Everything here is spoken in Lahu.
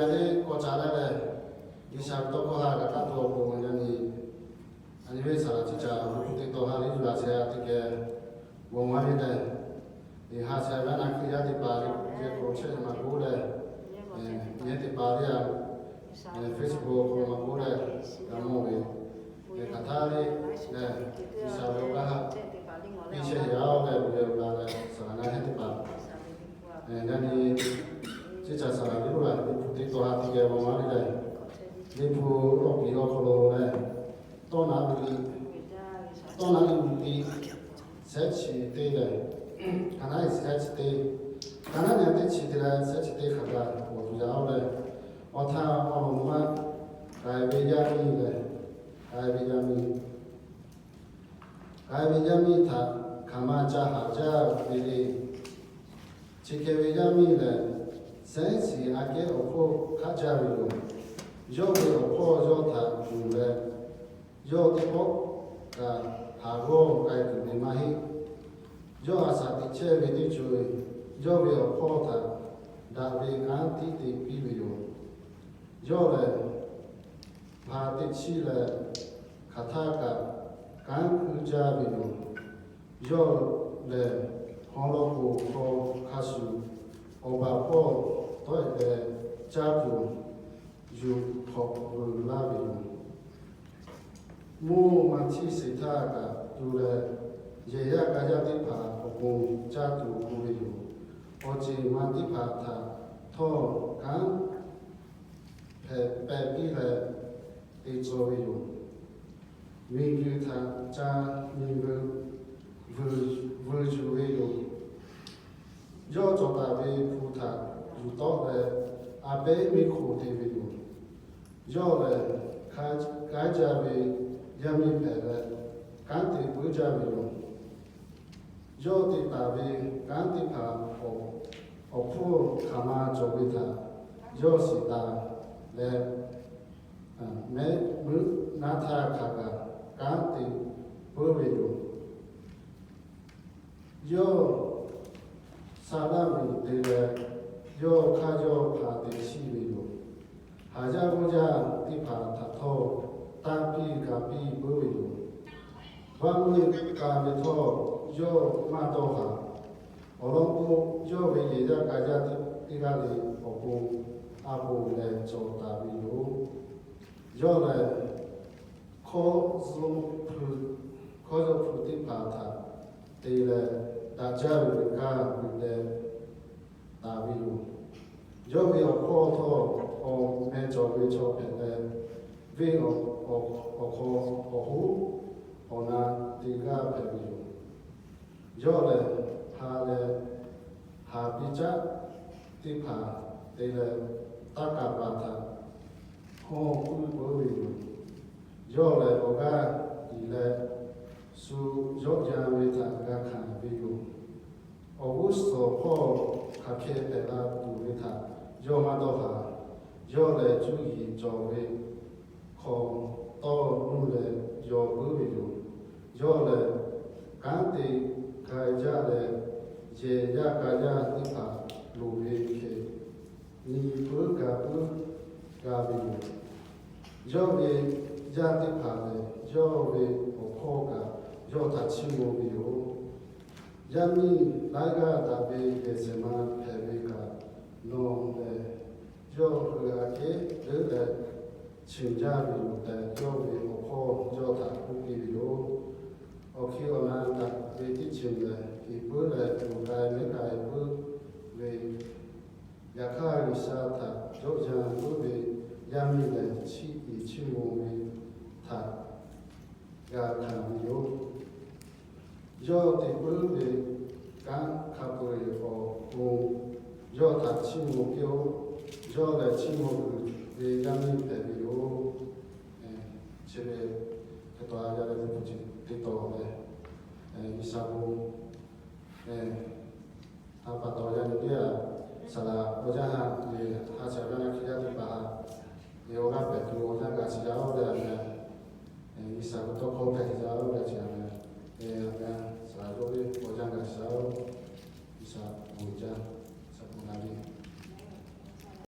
Yaꞈ nyi k'awꞈ ca leh lehˬ, G'uiˬsha ve tawˇ hkawˇ ha kaꞈ taˇ tuˬ awˬ pon yaꞈ nyi, a nyi ve saˍ laꞈ chi caꞈ teˇ tawˇ ha lehˬ yuˬ la shehˍ a teˇ geh, bon maˇ ve lehˬ, ha shehˍ ve a naˍ Hkriꞈ yaˇ teˇ hpaˍ yehˬ k'o chehˇ maˇ k'oˆ lehˬ, yehˬ teˇ hpaˍ lehˬ, Facebook k'o maˇ k'oˆ lehˬ, g'a mawˬ ve, hk'aˬ htaˇ lehˬ, G'uiˬsha ve awˬ g'aˇ piˇ chehˇ yaˇ oˇ leh loꞈ ve awˬ g'aˇ lehˬ, saˍ laꞈ ngaˇ heˉ teˇ hpaˍ, yaꞈ nyi chi caꞈ saˍ laꞈ liˇ la ve hpu teˇ tawˇ ha teˇ geh bon maˇ ve lehˬ, Liꞈ hpu awˬ piˍ awˬ hk'aw lo lehˬ, tawˇ naꞈ ve liꞈ, tawˇ naꞈ ve liꞈ, shehˉ chi teˇ lehˬ, hk'aˬ naˉ shehˉ chi teˇ, hk'aˬ naˉ nyi teˇ chi teˇ leh shehˉ chi teˇ hk'aˬ kaꞈ awˬ tuˬ yaˇ oˇ lehˬ, awˬ htaˇ awˬ lawn maˇ k'ai ve yaˇ miˇ lehˬ, k'ai ve yaˇ miˇ, k'ai ve yaˇ miˇ htaꞈ hk'aˬ ma ca haˍ jaˇ ve le. Chi hk'e ve yaˇ miˇ lehˬ, shehˉ shiˍ aꞈ kehˉ awˬ hk'oˆ hk'aˆ jaˇ ve yoˬ. Yawˇ ve awˬ hpawˇ yawˇ htaꞈ yuˬ leh, yawˇ teˇ pawˆ kaꞈ haˍ g'awˇ k'ai tuˬ ve maˇ heˆ. Yawˇ a shaꞈ teꞈ chehˇ ve teˇ co-e, yawˇ ve awˬ hpawˇ htaꞈ daꞈ ve kanˉ tiˉ te piˇ ve yoˬ. Yawˇ lehˬ, hpaˍ teˇ chiˇ leh hk'aˬ htaˇ kaꞈ kanˉ hkuiˇ jaˇ ve yoˬ. Yawˇ lehˬ, haw law k'oˍ hk'aw hk'a shuˍ awˬ baˬ hpawˇ tawˆ-e leh caˇ tuˬ yuˬ hk'awꞈ vuiˬ laˇ ve yoˬ. Mvuhˇ maˇ htiˇ sheˍ htaˇ kaꞈ tu leh, yehˬ yaˇ k'a yaˇ teˇ hpaˍ awˬ pon caˇ tuˬ gu ve yoˬ. Awˬ ceˬ ma teˇ hpaˍ htaꞈ htawˇ kanˉ hpehꞈ pehˍ piˇ leh te tcuh ve yoˬ. Miˬguiˬ htaꞈ ca nyi ve vuiˬ yuˬ ve yoˬ. Yawˇ cawˬ taˍ ve hpu htaꞈ yuˬ tawˆ leh, a pehˉ miˇ hk'oˍ te ve yoˬ. Yawˇ lehˬ, k'aiˉ jaˇ ve yaˇ miˇ hpehꞈ leh, kanˉ te puiˉ jaˇ ve yoˬ. Yawˇ te taˍ ve kanˉ teˇ hpaˍ awˬ hpfuhˇ hk'aˬ ma cawˬ ve htaꞈ yawˇ shiˍ taˍ leh, mehˆ muiˉ naˉ htaˇ hk'a gaˬ kanˉ te puiˉ ve yoˬ. Yawˇ saˍ laˇ miˬ te leh, yawˇ hk'aˇ yawˇ hpaˍ te chiˇ ve yoˬ. Haˍ yaˇ g'awˇ yaˇ teˇ hpaˍ htaꞈ htawˇ, tanˇ piˇ ga piˇ puiˉ ve yoˬ. Vaˇ meuˇ k'a ve htawˇ yawˇ maˇ dawˇ haˍ. Awˬ lawn k'o, yawˇ ve yehˬ yaˇ k'a yaˇ teˇ g'aˇ le awˬ pon a poˍ lehˬ cawˬ taˍ ve yoˬ. Yawˇ lehˬ, hkawˇ hkawˇ yawˇ hpu teˇ hpaˍ htaꞈ te leh, daꞈ jaˇ ve kaˇ gu teh taˍ ve yoˬ. Yawˇ ve awˬ hpawˇ htawˇ, awˬ meh cawˬ ve chaw hpehꞈ leh, venˇ awˬ hk'aw awˬ hoˉ awˬ na te g'aˇ hpehꞈ ve yoˬ. Yawˇ lehˬ, ha leh haˍ piˇ caˆ teˇ hpaˍ te leh, taˇ kaˍ paˍ htaꞈ hawˇ puiˉ puiˉ ve yoˬ. Yawˇ lehˬ, awˬ g'aˇ tiˍ leh, shu yawˆ yan ve htaꞈ g'a hkanˍ ve yoˬ. Awˬ g'uˇ suhˍ hpawˇ hk'aˬ hk'e hpehꞈ la tuˬ ve htaꞈ yawˇ maˇ dawˇ haˍ. Yawˇ lehˬ, cuˇ yiˍ cawˬ ve hk'aw tawˇ nuˇ leh yaw puiˉ ve yoˬ. Yawˇ lehˬ, kanˉ te k'ai jaˇ leh, yehˬ yaˇ k'a yaˇ teˇ hpaˍ loˍ ve hk'e nyi puiˉ ga puiˉ g'a ve yoˬ. Yawˇ ve yaˇ teˇ hpaˍ lehˬ, yawˇ ve awˬ hpawˇ kaꞈ yawˇ htaꞈ chiˇ mvuh ve yoˬ. Yaˇ miˇ laiˉ g'aˇ daꞈ ve yehˬ shehˍ ma hpehꞈ ve kaꞈ nawˬ lehˬ, yawˇ hui aꞈ kehˉ leuˉ leh cheuˬ jaˇ ve yoˬ tehꞈ, yawˇ ve awˬ hpawˇ yawˇ htaꞈ k'oˆ piˇ ve yoˬ. Awˬ hki awˬ na daꞈ ve teˇ ceuˬ lehˬ, heˍ puiˉ leh tuˍ k'ai mehˉ k'ai puiˉ ve, yaꞈ hk'aˇ G'uiˬsha htaꞈ yawˆ yan puiˉ ve yaˇ miˇ lehˬ, chiˇ iˍ chiˇ mvuh ve htaꞈ g'a hkanˍ ve yoˬ. Yawˇ te puiˉ ve kanˉ hk'a peu-eˬ awˬ pon yawˇ htaꞈ chiˇ mvuh piˇ-oˆ. Yawˇ lehˬ, chiˇ mvuh uiˍ ve yaˇ miˇ hpehꞈ ve yoˬ. Chi ve hk'e taw a yaˇ ve teˇ hpu chi teˇ taw leh, G'uiˬsha bon ha pa taw yaˇ nyi teˇ g'aˇ saˍ laꞈ awˬ yanˇ ha, ha shaꞈ g'aˇ na hk'e yaˇ teˇ hpaˍ, awˬ g'aˇ pehꞈ tuˬ awˬ yanˇ gaˬ shiˍ yaˇ oˇ leh a meh, G'uiˬsha ve tawˇ hkawˇ hpehꞈ yaˇ oˇ leh chi a meh, a meh saˍ laꞈ yawˇ ve awˬ yanˇ gaˬ shiˍ yaˇ oˇ, G'uiˬsha bon jaˇ, G'uiˬsha bon na ve